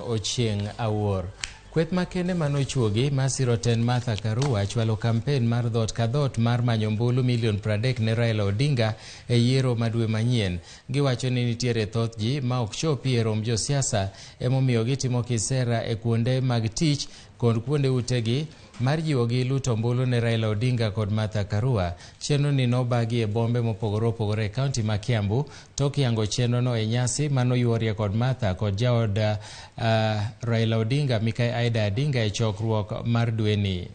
Ochieng' Awuor. Kweth makende manochuogi masiro tend Martha Karua chwalo kampen mar dhoot ka dhoot mar manyo ombulu milion 30 ne Raila Odinga e yiero ma dwe manyien. Giwacho ni nitiere thoth ji ma ok chopi e romb josiasa, emomiyo gitimo kisera e kuonde mag tich kod kuonde utegi mar jiwogi luto ombulu ne Raila Odinga kod Martha Karua. Chenro ni nobagi e bombe mopogore opogore e kaunti ma Kiambu tok yango chenro no e nyasi manoyuorie kod Martha kod jaod Raila Odinga Mikai Aida Odinga e chokruok mar dweni.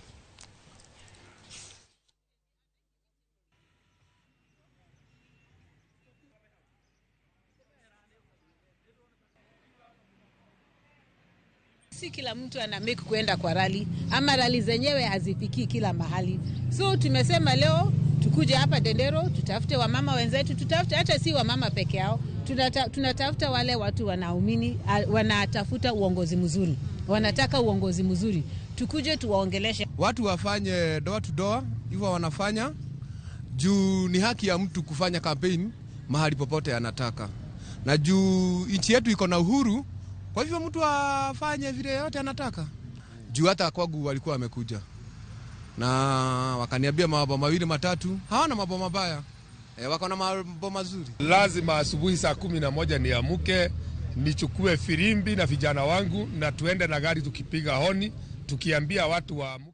Si kila mtu ana make kwenda kwa rally ama rally zenyewe hazifikii kila mahali, so tumesema leo tukuje hapa Dendero, tutafute wamama wenzetu, tutafute hata si wamama peke yao, tunatafuta wale watu wanaumini, wanatafuta uongozi mzuri, wanataka uongozi mzuri, tukuje tuwaongeleshe. Watu wafanye door to door, hivyo wanafanya juu ni haki ya mtu kufanya campaign mahali popote anataka, na juu nchi yetu iko na uhuru, kwa hivyo mtu afanye vile yote anataka. Juu hata kwangu walikuwa wamekuja na wakaniambia mambo mawili matatu, hawana mambo mabaya, wako na mambo mazuri. Lazima asubuhi saa 11 niamke nichukue firimbi na vijana wangu na tuende na gari tukipiga honi tukiambia watu waamuke.